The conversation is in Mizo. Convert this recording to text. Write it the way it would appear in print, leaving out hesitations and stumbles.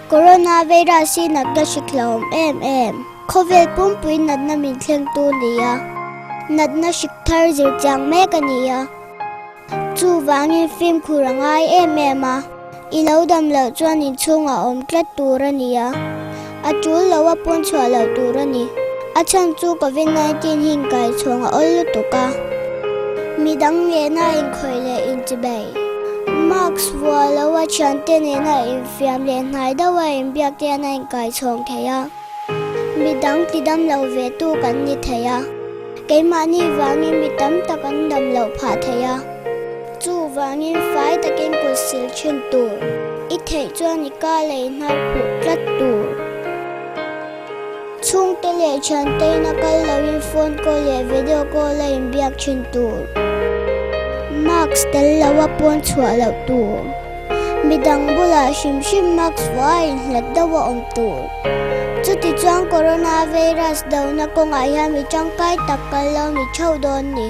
Coronavirus hi natna hrik hlauhawm em em, khawvel pumpui natna min thlengtu ni a, natna hrik thar zir chiang mek a ni a. Chuvangin fimkhur a ngai em em a, i lo dam loh chuan inchhungah awm tlat tur a ni a, a tul lo a pawn chhuah loh tur a ni. A chhan chu Covid 19 hi inkaichhawng a awl lutuk a, midang nena inkhawih leh inchibei, mask vuah lo a thiante nena infiam leh hnai deuha inbiak te hian a inkaichhawng thei a, midang tidam lo ve tu kan ni thei a. Keimahni vangin mi tam tak an dam loh phah thei a, chuvangin fai takin kut sil thin tur, i theih chuan i ka lei hnar khuh tlat tur. Chhungte leh thiantein a kal loin phone call leh video call a inbiak thin tur. Mask tel lo a pawn chhuah loh tur. Midang bulah hrim hrim mask vuah a inhlat deuh a awm tur. Chutichuan coronavirus dona kawngah hian mi tangkai tak kal lo ni theuh dawn ni.